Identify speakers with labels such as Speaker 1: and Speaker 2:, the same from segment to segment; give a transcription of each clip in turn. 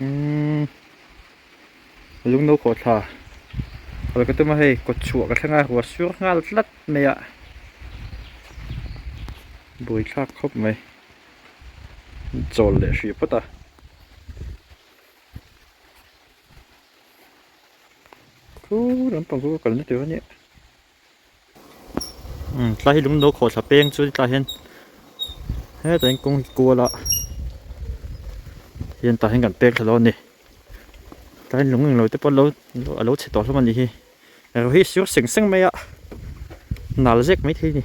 Speaker 1: Umm lungno khawh thla kal ka tum a hei kawt chhuah ka thleng a ruah sur nghal tlat mai a buaithlak khawp mai chawl leh hrih phawt a. Khu lampang khu ka kalna tur a nia. Umm tlai hi lungno khawh thla peng chu tlai hian hetah hian kawng hi kual a hian tah hian kan pek thla dawn a ni tlai hian lung englo te pawh a lo chhe tawh hlawm a nih hi ro hi a sur seng seng mai a nal zek maithei a ni.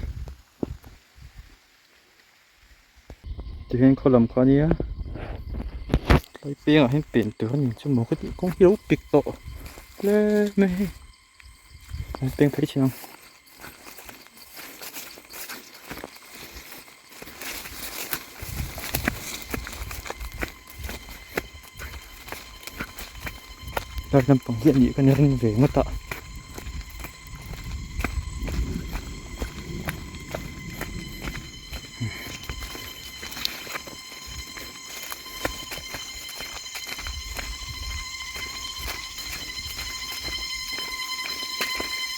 Speaker 1: Tihian khaw lam kha ania tlai pengah hian pen tur a ni chu maw ka tih kawng hi a lo pik tawh hle mai hei an peng phei thin ang. Dar lampang hi a nih ka ni ring ve ngawt a.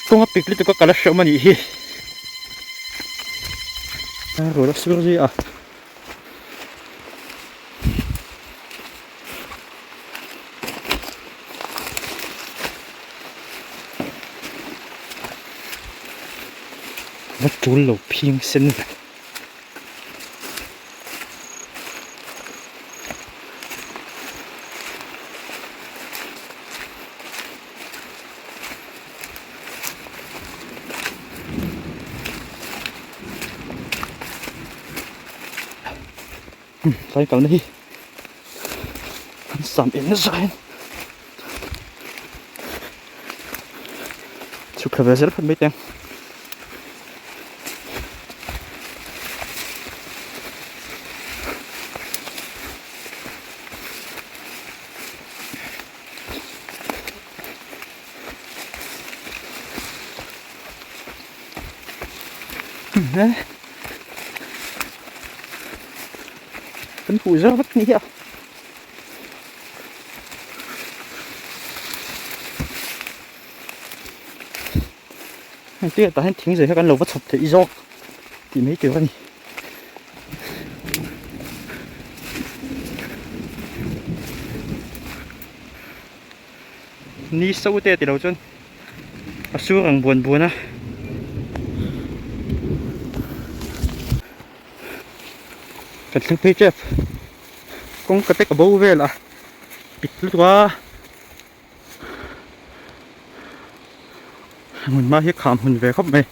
Speaker 1: Kawng a pik lutuk a kal a hreawm a nih hi a rawn a sur zui a. Va tul lo phing sen ve. Tlai kalna hi an sam en nasa hian chhuk thla ve zel phawt mai teng. Kan huh zar vek ni hi a. Hei te tah hian thing zai kha kan lo va chhawp theih zawk tih mai tur a ni. Ni so te tilo chuan a sur ang buan buan a. Kan thleng phei tep kawngka te ka bo vel a pik lutuk a hmun hma hi kham hun ve khawp mai.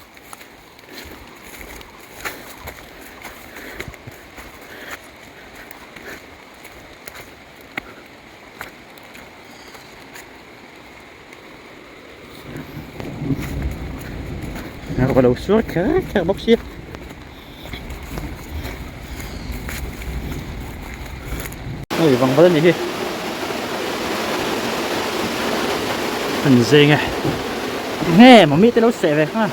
Speaker 1: A lo sur kher kher bawk sia. Hei vangvat a nih hi. An zeng e. Nge mami te lo seh ve kha.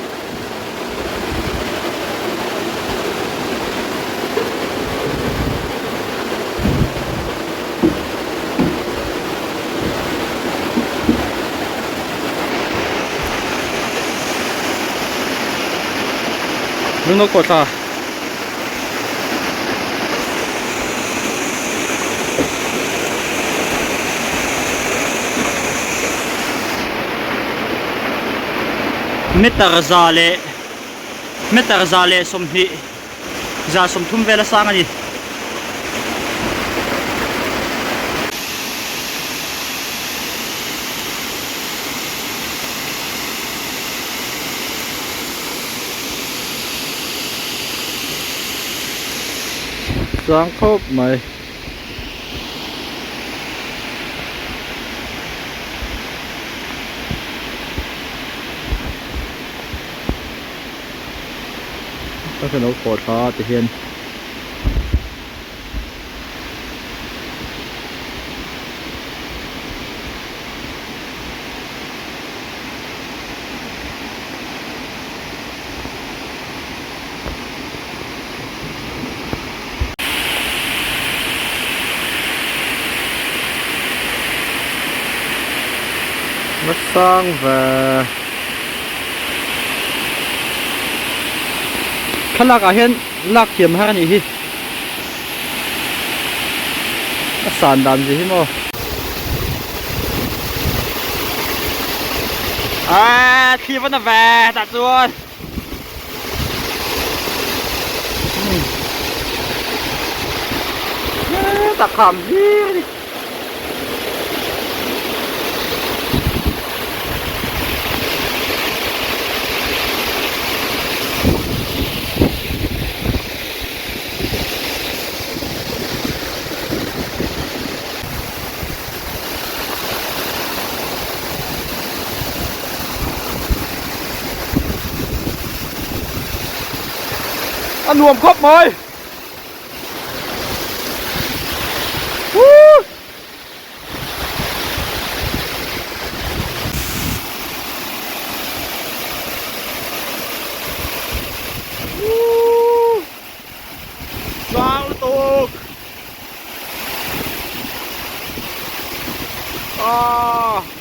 Speaker 1: Lungno kawtla Meter za leh meter 120 130 vel a sang a ni. Sang khawp mai. Ka lo khawh thla a ti hian. Va sang ve. Thlalak ah hian lak thiam har a nih hi. A san dan zia hi maw. Aa thli va na ve tah chuan. Tak kham hlir a ni. A nuam khawp mai. Woo! Woo! Sang lutuk. Ah.